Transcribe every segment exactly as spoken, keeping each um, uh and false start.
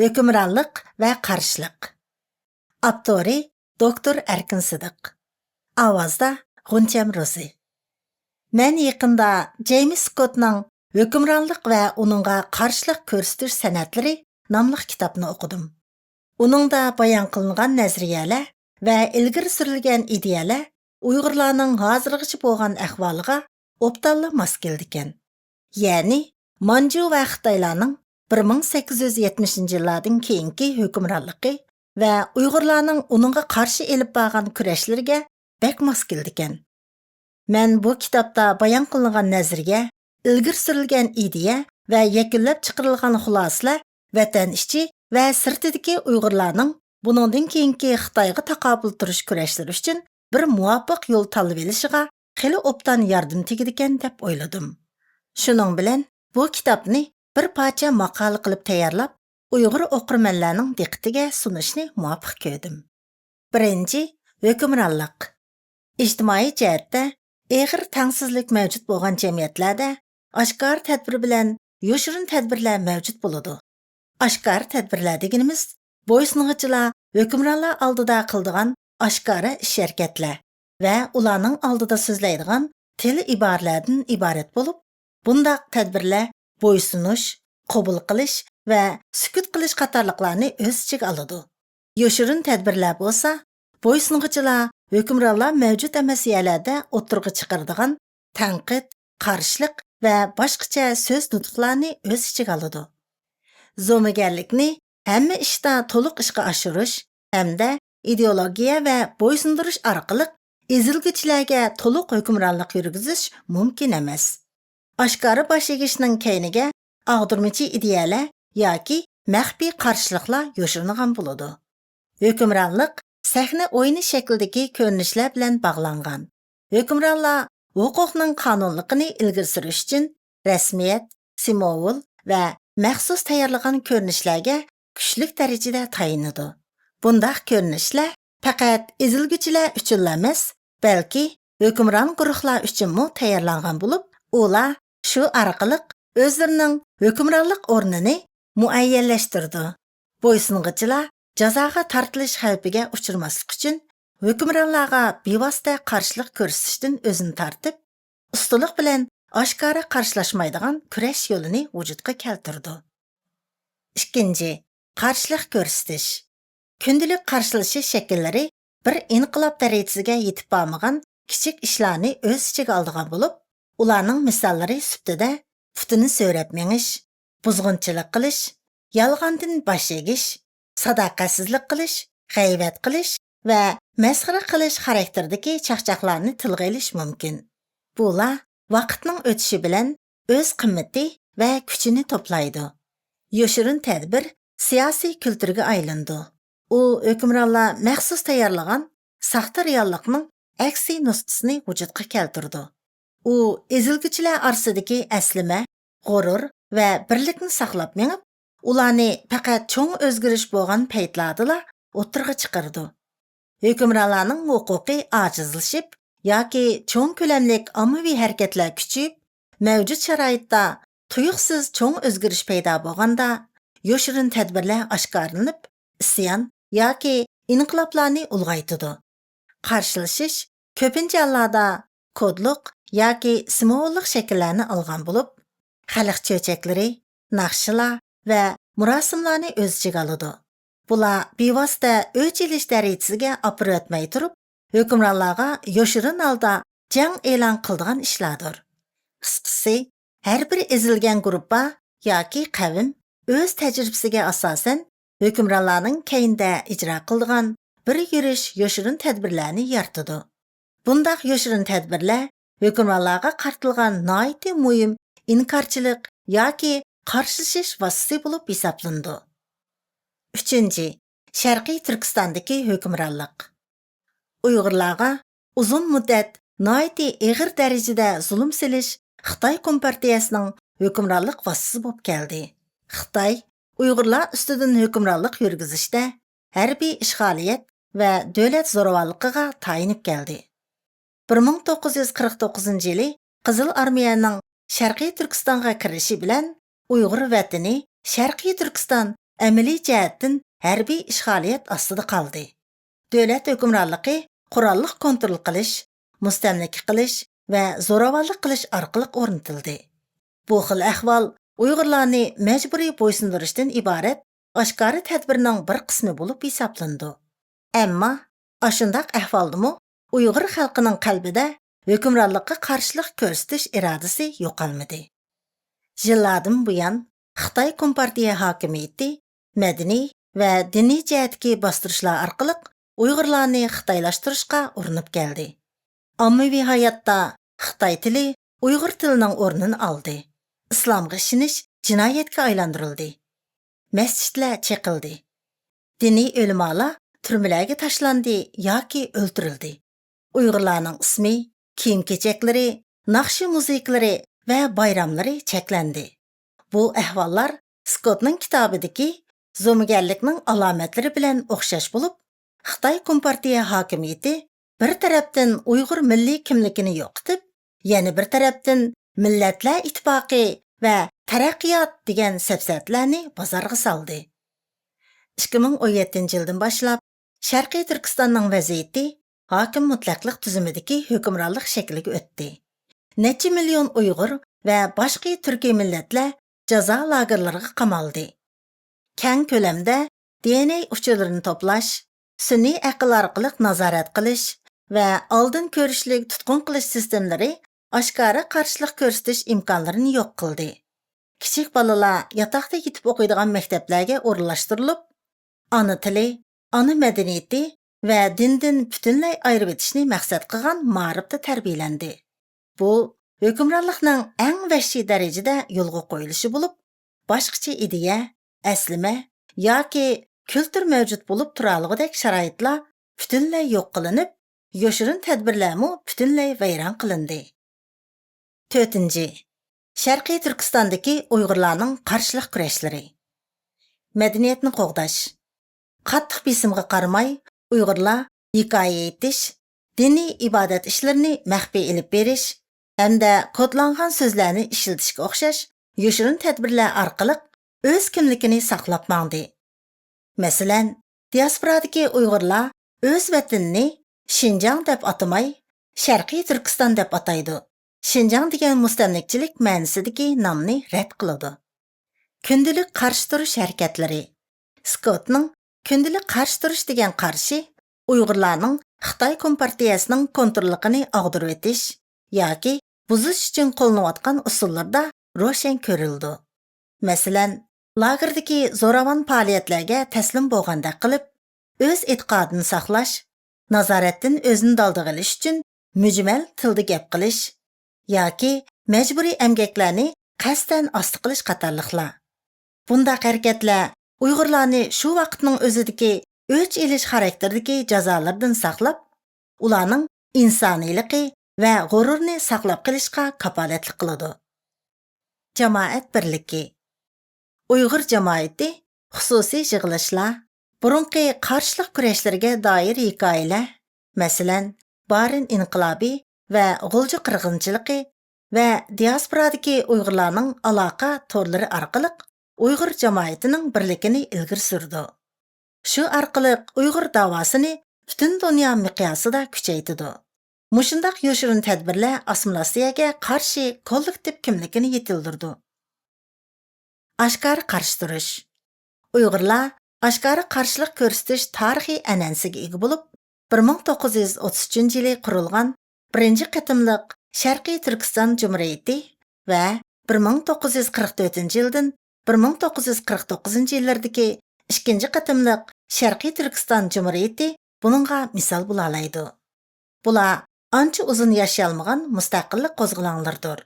ھۆكۈمرانلىق ۋە قارشىلىق. ئاپتورى دوكتور ئەركىن سىدىق. ئاۋازدا غۇنچەم روزى. مەن يېقىندا جېيمىس سكوتنىڭ ھۆكۈمرانلىق ۋە ئۇنىڭغا قارشىلىق كۆرسىتىش سەنئەتلىرى ناملىق كىتابنى ئوقۇدۇم. ئۇنىڭدا بايان قىلىنغان نەزەرىيەلەر ۋە ئىلگىرى سۈرۈلگەن ئىدىيەلەر ئۇيغۇرلارنىڭ ھازىرغىچە بولغان ئەھۋالىغا ئوبدانلا ماس كېلىدىكەن. يەنى مانجۇ ۋە خىتايلارنىڭ بىر مىڭ سەككىز يۈز يەتمىشىنچى يىللاردىن كېيىنكى ھۆكۈمرانلىقى ۋە ئۇيغۇرلارنىڭ ئۇنىڭغا قارشى ئېلىپ بارغان كۈرەشلىرىگە بەك ماس كېلىدىكەن. مەن بۇ كىتابتا بايان قىلىنغان نەزەرىيە، ئىلگىرى سۈرۈلگەن ئىدىيە ۋە يەكۈنلەپ چىقىرىلغان خۇلاسىلەر ۋەتەن ئىچى ۋە سىرتىدىكى ئۇيغۇرلارنىڭ بۇنىڭدىن كېيىنكى خىتايغا تاقابىل تۇرۇش كۈرەشلىرى ئۈچۈن بىر مۇۋاپىق يول تاللىۋېلىشىغا خېلى ئوبدان ياردىمى تېگىدىكەن دەپ ئويلىدىم. شۇنىڭ بىلەن بۇ كىتابنى بىر پارچە ماقالە قىلىپ تەييارلاپ، ئۇيغۇر ئوقۇرمەنلەرنىڭ دىققىتىگە سۇنۇشنى مۇۋاپىق كۆردۈم. بىرىنچى، ھۆكۈمرانلىق. ئىجتىمائىي جەھەتتە ئېغىر تەڭسىزلىك مەۋجۇت بولغان جەمئىيەتلەردە ئاشكارا تەدبىر بىلەن يوشۇرۇن تەدبىرلەر مەۋجۇت بولىدۇ. ئاشكارا تەدبىرلەر دېگىنىمىز بويسۇنغۇچىلار ھۆكۈمرانلار ئالدىدا قىلىدىغان ئاشكارا ئىش-ھەرىكەتلەر ۋە ئۇلارنىڭ ئالدىدا سۆزلەيدىغان تىل-ئىبارىلەردىن ئىبارەت بولۇپ، بۇنداق تەدبىرلەر بويسۇنۇش، قوبۇل قىلىش ۋە سۈكۈت قىلىش قاتارلىقلارنى ئۆز ئىچىگە ئالىدۇ. يوشۇرۇن تەدبىرلەر بولسا، بويسۇنغۇچىلار ھۆكۈمرانلار مەۋجۇت ئەمەس يەرلەردە ئوتتۇرىغا چىقىرىدىغان تەنقىد، قارشىلىق ۋە باشقىچە سۆز-نۇتۇقلارنى ئۆز ئىچىگە ئالىدۇ. زومىگەرلىكنى ھەممە ئىشتا تولۇق ئىشقا ئاشۇرۇش ھەمدە ئىدېئولوگىيە ۋە بويسۇندۇرۇش ئارقىلىق ئېزىلگۈچىلەرگە تولۇق ھۆكۈمرانلىق يۈرگۈزۈش مۇمكىن ئەمەس. ئاشكارا باش ئېگىشنىڭ كەينىگە ئاغدۇرمىچى ئىدىيەلەر ياكى مەخپىي قارشىلىقلار يوشۇرۇنغان بولىدۇ. ھۆكۈمرانلىق سەھنە ئويۇنى شەكلىدىكى كۆرۈنۈشلەر بىلەن باغلانغان. ھۆكۈمرانلار ھوقۇقنىڭ قانۇنلۇقىنى ئىلگىرى سۈرۈش ئۈچۈن رەسمىيەت، سىمۋول ۋە مەخسۇس تەييارلىغان كۆرۈنۈشلەرگە كۈچلۈك دەرىجىدە تايىنىدۇ. بۇنداق كۆرۈنۈشلەر پەقەت ئېزىلگۈچىلەر ئۈچۈنلا ئەمەس، بەلكى ھۆكۈمران گۇرۇھلار ئۈچۈنمۇ تەييارلانغان بولۇپ، ئۇلار شۇ ئارقىلىق ئۆزلىرىنىڭ ھۆكۈمرانلىق ئورنىنى مۇئەييەنلەشتۈرىدۇ. بويسۇنغۇچىلار جازاغا تارتىلىش خەۋپىگە ئۇچرىماسلىق ئۈچۈن، ھۆكۈمرانلارغا بىۋاسىتە قارشىلىق كۆرسىتىشتىن ئۆزىنى تارتىپ، ئۇستىلىق بىلەن ئاشكارا قارشىلاشمايدىغان كۈرەش يولىنى ۋۇجۇدقا كەلتۈرىدۇ. ئىككىنچى، قارشىلىق كۆرسىتىش. كۈندىلىك قارشىلىشىش شەكىللىرى بىر ئىنقىلاب دەرىجىسىگە يېتىپ بارمىغان كىچىك ئىشلارنى ئۆز ئىچىگە ئالىدىغان بولۇپ، ئۇلارنىڭ مىساللىرى سۈپىتىدە پۇتىنى سۆرەپ مېڭىش، بۇزغۇنچىلىق قىلىش، يالغاندىن باش ئېگىش، ساداقەتسىزلىك قىلىش، غەيۋەت قىلىش ۋە مەسخىرە قىلىش خاراكتېرىدىكى چاقچاقلارنى تىلغا ئېلىش مۇمكىن. بۇلار ۋاقىتنىڭ ئۆتۈشى بىلەن ئۆز قىممىتى ۋە كۈچىنى توپلايدۇ. يوشۇرۇن تەدبىر سىياسىي كۈلتۈرگە ئايلىنىدۇ. ئۇ ھۆكۈمرانلار مەخسۇس تەييارلىغان ساختا رېئاللىقنىڭ ئەكسىي نۇسخىسىنى ۋۇجۇدقا كەلتۈرىدۇ. ئۇ ئېزىلگۈچىلەر ئارىسىدىكى ئەسلىمە، غۇرۇر ۋە بىرلىكنى ساقلاپ مېڭىپ، ئۇلارنى پەقەت چوڭ ئۆزگىرىش بولغان پەيتلاردىلا ئوتتۇرىغا چىقىرىدۇ. ھۆكۈمرانلارنىڭ ھوقۇقى ئاجىزلىشىپ ياكى چوڭ كۆلەملىك ئاممىۋى ھەرىكەتلەر كۈچىيىپ، مەۋجۇت شارائىتتا تۇيۇقسىز چوڭ ئۆزگىرىش پەيدا بولغاندا، يوشۇرۇن تەدبىرلەر ئاشكارىلىنىپ، ئىسيان ياكى ئىنقىلابلارنى ئۇلغايتىدۇ. قارشىلىشىش كۆپىنچە ھاللاردا كودلۇق ياكى سىمۋوللۇق شەكىللەرنى ئالغان بولۇپ، خەلق چۆچەكلىرى، ناخشىلار ۋە مۇراسىملارنى ئۆز ئىچىگە ئالىدۇ. بۇلار بىۋاسىتە ئۆچ ئېلىش دەرىجىسىگە ئاپىرىۋەتمەي تۇرۇپ، ھۆكۈمرانلارغا يوشۇرۇن ھالدا جەڭ ئېلان قىلىدىغان ئىشلاردۇر. قىسقىسى، ھەر بىر ئېزىلگەن گۇرۇپپا ياكى قەۋم ئۆز تەجرىبىسىگە ئاساسەن، ھۆكۈمرانلارنىڭ كەينىدە ئىجرا قىلىدىغان بىر يۈرۈش يوشۇرۇن تەدبىرلەرنى يارىتىدۇ. بۇنداق يوشۇرۇن تەدبىرلەر ھۆكۈمرانلارغا قارىتىلغان ناھايىتى مۇھىم ئىنكارچىلىق ياكى قارشىلىشىش ۋاسىتىسى بولۇپ ھېسابلىنىدۇ. ئۈچىنچى، شەرقىي تۈركىستاندىكى ھۆكۈمرانلىق. ئۇيغۇرلارغا ئۇزۇن مۇددەت ناھايىتى ئېغىر دەرىجىدە زۇلۇم سېلىش خىتاي كومپارتىيەسىنىڭ ھۆكۈمرانلىق ۋاسىتىسى بولۇپ كەلدى. خىتاي ئۇيغۇرلار ئۈستىدىن ھۆكۈمرانلىق يۈرگۈزۈشتە ھەربىي ئىشغالىيەت ۋە دۆلەت زوراۋانلىقىغا تايىنىپ كەلدى. بىر مىڭ توققۇز يۈز قىرىق توققۇزىنچى يىلى قىزىل ئارمىيەنىڭ شەرقىي تۈركىستانغا كىرىشى بىلەن ئۇيغۇر ۋەتىنى شەرقىي تۈركىستان ئەمەلىي جەھەتتىن ھەربىي ئىشغالىيەت ئاستىدا قالدى. دۆلەت ھۆكۈمرانلىقى قوراللىق كونترول قىلىش، مۇستەملىكە قىلىش ۋە زوراۋانلىق قىلىش ئارقىلىق ئورنىتىلدى. بۇ خىل ئەھۋال ئۇيغۇرلارنى مەجبۇرىي بويسۇندۇرۇشتىن ئىبارەت ئاشكارا تەدبىرنىڭ بىر قىسمى بولۇپ ھېسابلىنىدۇ. ئەمما ئاشۇنداق ئەھۋالدىمۇ ئۇيغۇر خەلقىنىڭ قەلبىدە ھۆكۈمرانلىققا قارشىلىق كۆرسىتىش ئىرادىسى يوقالمىدى. يىللاردىن بۇيان خىتاي كومپارتىيە ھاكىمىيىتى مەدەنىي ۋە دىنىي جەھەتتىكى باستۇرۇشلار ئارقىلىق ئۇيغۇرلارنى خىتايلاشتۇرۇشقا ئۇرۇنۇپ كەلدى. ئاممىۋى ھاياتتا خىتاي تىلى ئۇيغۇر تىلىنىڭ ئورنىنى ئالدى. ئىسلامغا ئىشىنىش جىنايەتكە ئايلاندۇرۇلدى. مەسچىتلەر چېقىلدى. دىنىي ئۆلىمالار تۈرمىلەرگە تاشلاندى ياكى ئۆلتۈرۈلدى. ئۇيغۇرلارنىڭ ئىسمى، كىيىم-كېچەكلىرى، ناخشا-مۇزىكىلىرى ۋە بايراملىرى چەكلەندى. بۇ ئەھۋاللار سكوتنىڭ كىتابىدىكى زومىگەرلىكنىڭ ئالامەتلىرى بىلەن ئوخشاش بولۇپ، خىتاي كومپارتىيە ھاكىمىيىتى بىر تەرەپتىن ئۇيغۇر مىللىي كىملىكىنى يوقىتىپ، يەنە بىر تەرەپتىن مىللەتلەر ئىتتىپاقى ۋە تەرەققىيات دېگەن سەپسەتىلەرنى بازارغا سالدى. ئىككى مىڭ ئون يەتتىنچى يىلدىن باشلاپ شەرقىي تۈركىستاننىڭ ۋەزىيىتى ھاكىم مۇتلەقلىق تۈزۈمىدىكى ھۆكۈمرانلىق شەكلىگە ئۆتتى. نەچچە مىليون ئۇيغۇر ۋە باشقا تۈركىي مىللەتلەر جازا لاگېرلىرىغا قامالدى. كەڭ كۆلەمدە دى ئېن ئەي ئۇچۇرلىرىنى توپلاش، سۈنئىي ئەقىل ئارقىلىق نازارەت قىلىش ۋە ئالدىن كۆرۈشلۈك تۇتقۇن قىلىش سىستېمىلىرى ئاشكارا قارشىلىق كۆرسىتىش ئىمكانلىرىنى يوق قىلدى. كىچىك بالىلار ياتاقتا يېتىپ ئوقۇيدىغان مەكتەپلەرگە ئورۇنلاشتۇرۇلۇپ، ئانا تىلى، ئانا مەدەنىيىتى ۋە دىندىن پۈتۈنلەي ئايرىۋېتىشنى مەقسەت قىلغان مائارىپتا تەربىيەلەندى. بۇ ھۆكۈمرانلىقنىڭ ئەڭ ۋەھشىي دەرىجىدە يولغا قويۇلۇشى بولۇپ، باشقىچە ئىدىيە، ئەسلىمە ياكى كۈلتۈر مەۋجۇت بولۇپ تۇرالىغۇدەك شارائىتلار پۈتۈنلەي يوق قىلىنىپ، يوشۇرۇن تەدبىرلەرمۇ پۈتۈنلەي ۋەيران قىلىندى. تۆتىنچى، شەرقىي تۈركىستاندىكى ئۇيغۇرلارنىڭ قارشىلىق كۈرەشلىرى. مەدەنىيەتنى قوغداش. قاتتىق بېسىمغا قارىماي، ئۇيغۇرلار ھېكايە ئېيتىش، دىنىي ئىبادەت ئىشلىرىنى مەخپىي ئېلىپ بېرىش ھەمدە كودلانغان سۆزلەرنى ئىشلىتىشكە ئوخشاش يوشۇرۇن تەدبىرلەر ئارقىلىق ئۆز كىملىكىنى ساقلاپ ماڭدى. مەسىلەن، دىياسپورادىكى ئۇيغۇرلار ئۆز ۋەتىنىنى شىنجاڭ دەپ ئاتىماي، شەرقىي تۈركىستان دەپ ئاتايدۇ. شىنجاڭ دېگەن مۇستەملىكىچىلىك مەنىسىدىكى نامنى رەت قىلىدۇ. كۈندىلىك قارشى تۇرۇش ھەرىكەتلىرى. سكوتنىڭ كۈندىلىك قارشى تۇرۇش دېگەن قارىشى ئۇيغۇرلارنىڭ خىتاي كومپارتىيەسىنىڭ كونتروللۇقىنى ئاغدۇرۇۋېتىش ياكى بۇزۇش ئۈچۈن قوللىنىۋاتقان ئۇسۇللىرىدا روشەن كۆرۈلىدۇ. مەسىلەن، لاگېردىكى زوراۋان پائالىيەتلەرگە تەسلىم بولغاندەك قىلىپ، ئۆز ئېتىقادىنى ساقلاش، نازارەتتىن ئۆزىنى دالدىغا ئېلىش ئۈچۈن مۈجمەل تىلدا گەپ قىلىش ياكى مەجبۇرىي ئەمگەكلەرنى قەستەن ئاستا قىلىش قاتارلىقلار. بۇنداق ھەرىكەتلەر ئۇيغۇرلارنى شۇ ۋاقىتنىڭ ئۆزىدىكى ئۆچ ئېلىش خاراكتېرىدىكى جازالىرىدىن ساقلاپ، ئۇلارنىڭ ئىنسانىيلىقى ۋە غۇرۇرىنى ساقلاپ قېلىشقا كاپالەتلىك قىلىدۇ. جامائەت بىرلىكى. ئۇيغۇر جامائىتى، خۇسۇسىي يىغىلىشلار، بۇرۇنقى قارشىلىق كۈرەشلىرىگە دائىر ھېكايىلەر، مەسىلەن، بارىن ئىنقىلابى ۋە غۇلجا قىرغىنچىلىقى ۋە دىياسپورادىكى ئۇيغۇرلارنىڭ ئالاقە تورلىرى ئارقىلىق ئۇيغۇر جامائىتىنىڭ بىرلىكىنى ئىلگىرى سۈرىدۇ. شۇ ئارقىلىق ئۇيغۇر داۋاسىنى پۈتۈن دۇنيا مىقياسىدا كۈچەيتىدۇ. مۇشۇنداق يوشۇرۇن تەدبىرلەر ئاسسىمىلياتسىيەگە قارشى كوللېكتىپ كىملىكىنى يېتىلدۈرىدۇ. ئاشكارا قارشى تۇرۇش. ئۇيغۇرلار ئاشكارا قارشىلىق كۆرسىتىش تارىخىي ئەنئەنىسىگە ئىگە بولۇپ، بىر مىڭ توققۇز يۈز ئوتتۇز ئۈچىنچى يىلى قۇرۇلغان بىرىنچى قېتىملىق شەرقىي تۈركىستان جۇمھۇرىيىتى ۋە بىر مىڭ توققۇز يۈز قىرىق تۆتىنچى يىلدىن بىر مىڭ توققۇز يۈز قىرىق توققۇزىنچى يىللىرىدىكى ئىككىنچى قېتىملىق شەرقىي تۈركىستان جۇمھۇرىيىتى بۇنىڭغا مىسال بولالايدۇ. بۇلار ئانچە ئۇزۇن ياشىيالمىغان مۇستەقىللىق قوزغىلاڭلىرىدۇر.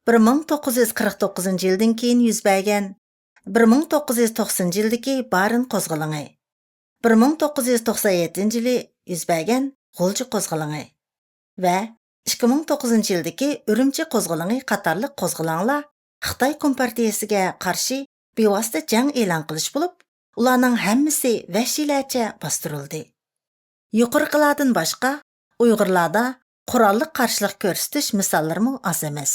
بىر مىڭ توققۇز يۈز قىرىق توققۇزىنچى يىلدىن كېيىن يۈز بەرگەن، بىر مىڭ توققۇز يۈز توقسىنىنچى يىلدىكى بارىن قوزغىلىڭى، بىر مىڭ توققۇز يۈز توقسان يەتتىنچى يىلى يۈز بەرگەن غۇلجا قوزغىلىڭى ۋە ئىككى مىڭ توققۇزىنچى يىلدىكى ئۈرۈمچى قوزغىلىڭى قاتارلىق قوزغىلاڭلار خىتاي كومپارتىيىسىگە قارشى بىۋاسىتە جەڭ ئېلان قىلىش بولۇپ، ئۇلارنىڭ ھەممىسى ۋەھشىيلەرچە باستۇرۇلدى. يۇقىرىقىلاردىن باشقا، ئۇيغۇرلاردا قوراللىق قارشىلىق كۆرسىتىش مىساللىرىمۇ ئاز ئەمەس.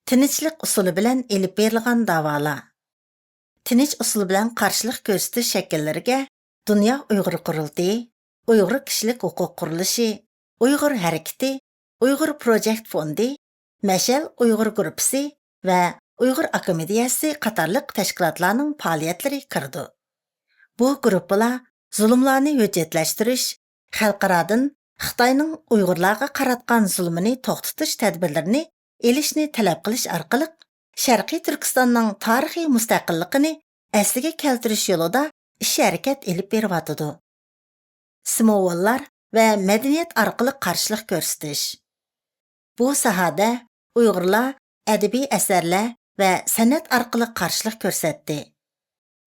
تىنچلىق ئۇسۇلى بىلەن ئېلىپ بېرىلغان داۋالار. تىنچ ئۇسۇل بىلەن قارشىلىق كۆرسىتىش شەكىللىرىگە دۇنيا ئۇيغۇر قۇرۇلتىيى، ئۇيغۇر كىشىلىك ھوقۇق قۇرۇلۇشى، ئۇيغۇر ھەرىكىتى، ئۇيغۇر پروجېكت فوندى، مەشئەل ئۇيغۇر گۇرۇپپىسى ۋە ئۇيغۇر ئاكادېمىيەسى قاتارلىق تەشكىلاتلارنىڭ پائالىيەتلىرى كىرىدۇ. بۇ گۇرۇپپىلار زۇلۇملارنى ھۆججەتلەشتۈرۈش، خەلقئارادىن خىتاينىڭ ئۇيغۇرلارغا قاراتقان زۇلمىنى توختىتىش تەدبىرلىرىنى ئېلىشنى تەلەپ قىلىش ئارقىلىق، شەرقىي تۈركىستاننىڭ تارىخىي مۇستەقىللىقىنى ئەسلىگە كەلتۈرۈش يولىدا ئىش-ھەرىكەت ئېلىپ بېرىۋاتىدۇ. سىمۋوللار ۋە مەدەنىيەت ئارقىلىق قارشىلىق كۆرسىتىش. بۇ ساھەدە ئۇيغۇرلار ئەدەبىي ئەسەرلەر ۋە سەنئەت ئارقىلىق قارشىلىق كۆرسەتتى.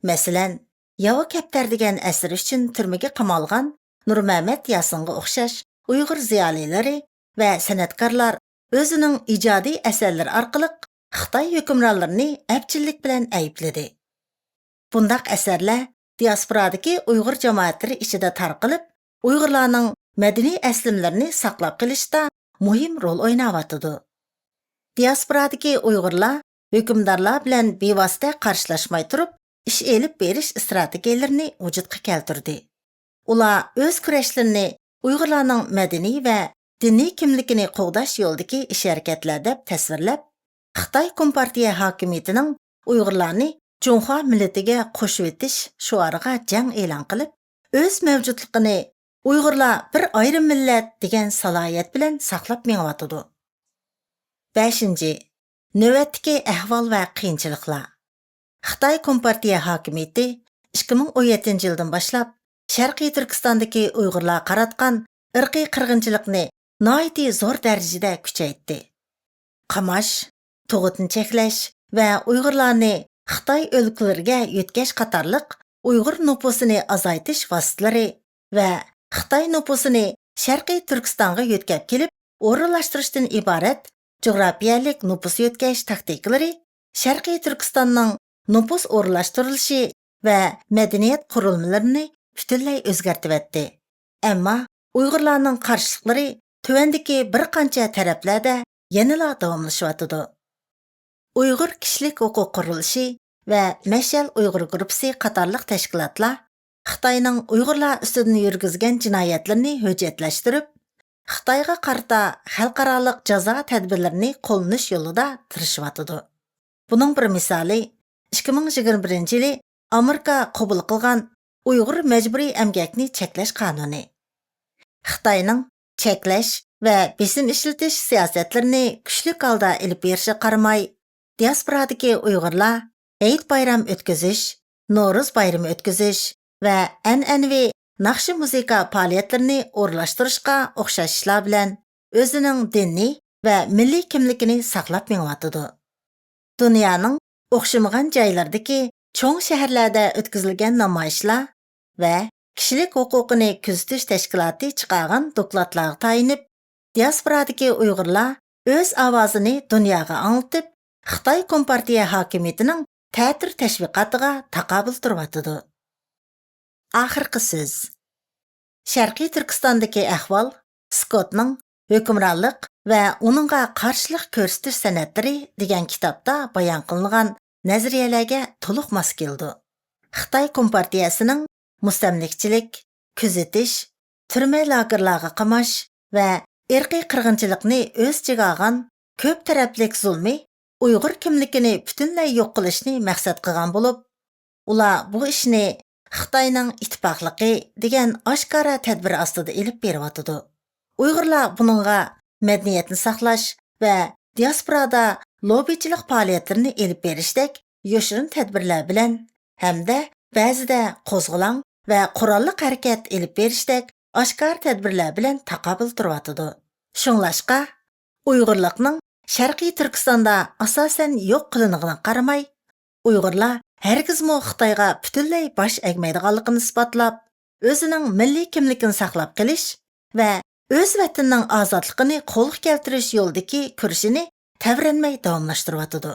مەسىلەن، ياۋا كەپتەر دېگەن ئەسىرى ئۈچۈن تۈرمىگە قامالغان نۇرمەمەت ياسىنغا ئوخشاش ئۇيغۇر زىيالىيلىرى ۋە سەنئەتكارلار ئۆزىنىڭ ئىجادىي ئەسەرلىرى ئارقىلىق خىتاي ھۆكۈمرانلىرىنى ئەپچىللىك بىلەن ئەيىبلىدى. بۇنداق ئەسەرلەر دىياسپورادىكى ئۇيغۇر جامائەتلىرى ئىچىدە تارقىلىپ، ئۇيغۇرلارنىڭ مەدەنىي ئەسلىمىلىرىنى ساقلاپ قېلىشتا مۇھىم رول ئويناۋاتىدۇ. دىياسپورادىكى ئۇيغۇرلار ھۆكۈمدارلار بىلەن بىۋاسىتە قارشىلاشماي تۇرۇپ، ئىش ئېلىپ بېرىش ئىستراتېگىيەلىرىنى ۋۇجۇدقا كەلتۈردى. ئۇلار ئۆز كۈرەشلىرىنى ئۇيغۇرلارنىڭ مەدەنىي ۋە دىنىي كىملىكىنى قوغداش يولىدىكى ئىش-ھەرىكەتلەر دەپ تەسۋىرلەپ، خىتاي كومپارتىيە ھاكىمىيىتىنىڭ ئۇيغۇرلارنى جۇڭخۇا مىللىتىگە قوشۇۋېتىش شوئارىغا جەڭ ئېلان قىلىپ، ئۆز مەۋجۇتلۇقىنى «ئۇيغۇرلار بىر ئايرىم مىللەت» دېگەن سالاھىيەت بىلەن ساقلاپ مېڭىۋاتىدۇ. بەشىنچى، نۆۋەتتىكى ئەھۋال ۋە قىيىنچىلىقلار. خىتاي كومپارتىيە ھاكىمىيىتى ئىككى مىڭ ئون يەتتىنچى يىلدىن باشلاپ شەرقىي تۈركىستاندىكى ئۇيغۇرلارغا قاراتقان ئىرقىي قىرغىنچىلىقنى ناھايىتى زور دەرىجىدە كۈچەيتتى. قاماش، تۇغۇتنى چەكلەش ۋە ئۇيغۇرلارنى خىتاي ئۆلكىلىرىگە يۆتكەش قاتارلىق ئۇيغۇر نوپۇسىنى ئازايتىش ۋاسىتىلىرى ۋە خىتاي نوپۇسىنى شەرقىي تۈركىستانغا يۆتكەپ كېلىپ ئورۇنلاشتۇرۇشتىن ئىبارەت جۇغراپىيەلىك نوپۇس يۆتكەش تاكتىكىلىرى شەرقىي تۈركىستاننىڭ نوپۇس ئورۇنلاشتۇرۇلۇشى ۋە مەدەنىيەت قۇرۇلمىلىرىنى پۈتۈنلەي ئۆزگەرتىۋەتتى. ئەمما ئۇيغۇرلارنىڭ قارشىلىقلىرى تۆۋەندىكى بىر قانچە تەرەپلەردە يەنىلا داۋاملىشىۋاتىدۇ. ئۇيغۇر كىشىلىك ھوقۇق قۇرۇلۇشى ۋە مەشئەل ئۇيغۇر گۇرۇپپىسى قاتارلىق تەشكىلاتلار خىتاينىڭ ئۇيغۇرلار ئۈستىدىن يۈرگۈزگەن جىنايەتلىرىنى ھۆججەتلەشتۈرۈپ، خىتايغا قارىتا خەلقئارالىق جازا تەدبىرلىرىنى قوللىنىش يولىدا تىرىشىۋاتىدۇ. بۇنىڭ بىر مىسالى، ئىككى مىڭ يىگىرمە بىرىنچى يىلى ئامېرىكا قوبۇل قىلغان ئۇيغۇر مەجبۇرىي ئەمگەكنى چەكلەش قانۇنى. خىتاينىڭ چەكلەش ۋە بېسىم ئىشلىتىش سىياسەتلىرىنى كۈچلۈك ھالدا ئېلىپ بېرىشىغا قارىماي، دىياسپورادىكى ئۇيغۇرلار ھېيت-بايرام ئۆتكۈزۈش، نورۇز بايرىمى ئۆتكۈزۈش ۋە ئەنئەنىۋى ناخشا-مۇزىكا پائالىيەتلىرىنى ئورۇنلاشتۇرۇشقا ئوخشاش ئىشلار بىلەن ئۆزىنىڭ دىنىي ۋە مىللىي كىملىكىنى ساقلاپ مېڭىۋاتىدۇ. دۇنيانىڭ ئوخشىمىغان جايلىرىدىكى چوڭ شەھەرلەردە ئۆتكۈزۈلگەن نامايىشلار ۋە كىشىلىك ھوقۇقىنى كۆزىتىش تەشكىلاتى چىقارغان دوكلاتلارغا تايىنىپ، دىياسپورادىكى ئۇيغۇرلار ئۆز ئاۋازىنى دۇنياغا ئاڭلىتىپ، خىتاي كومپارتىيە ھاكىمىيىتىنىڭ تەتۈر تەشۋىقاتىغا تاقابىل تۇرۇۋاتىدۇ. ئاخىرقى سۆز. شەرقىي تۈركىستاندىكى ئەھۋال سكوتنىڭ ھۆكۈمرانلىق ۋە ئۇنىڭغا قارشىلىق كۆرسىتىش سەنئەتلىرى دېگەن كىتابتا بايان قىلىنغان نەزەرىيەلەرگە تولۇق ماس كېلىدۇ. خىتاي كومپارتىيەسىنىڭ مۇستەملىكىچىلىك، كۆزىتىش، تۈرمە لاگېرلارغا قاماش ۋە ئىرقىي قىرغىنچىلىقنى ئۆز ئىچىگە ئالغان كۆپ تەرەپلىك زۇلمى ئۇيغۇر كىملىكىنى پۈتۈنلەي يوق قىلىشنى مەقسەت قىلغان بولۇپ، ئۇلار بۇ ئىشنى خىتاينىڭ ئىتتىپاقلىقى دېگەن ئاشكارا تەدبىر ئاستىدا ئېلىپ بېرىۋاتىدۇ. ئۇيغۇرلار بۇنىڭغا مەدەنىيەتنى ساقلاش ۋە دىياسپورادا لوببىچىلىق پائالىيەتلىرىنى ئېلىپ بېرىشتەك يوشۇرۇن تەدبىرلەر بىلەن ھەمدە بەزىدە قوزغىلاڭ ۋە قوراللىق ھەرىكەت ئېلىپ بېرىشتەك ئاشكارا تەدبىرلەر بىلەن تاقابىل تۇرۇۋاتىدۇ. شۇڭلاشقا، ئۇيغۇرلۇقنىڭ شەرقىي تۈركىستاندا ئاساسەن يوق قىلىنغىنىغا قارىماي، ئۇيغۇرلار ھەرگىزمۇ خىتايغا پۈتۈنلەي باش ئەگمەيدىغانلىقىنى ئىسپاتلاپ، ئۆزىنىڭ مىللىي كىملىكىنى ساقلاپ قېلىش ۋە ئۆز ۋەتىنىنىڭ ئازادلىقىنى قولغا كەلتۈرۈش يولىدىكى كۈرىشىنى تەۋرەنمەي داۋاملاشتۇرۇۋاتىدۇ.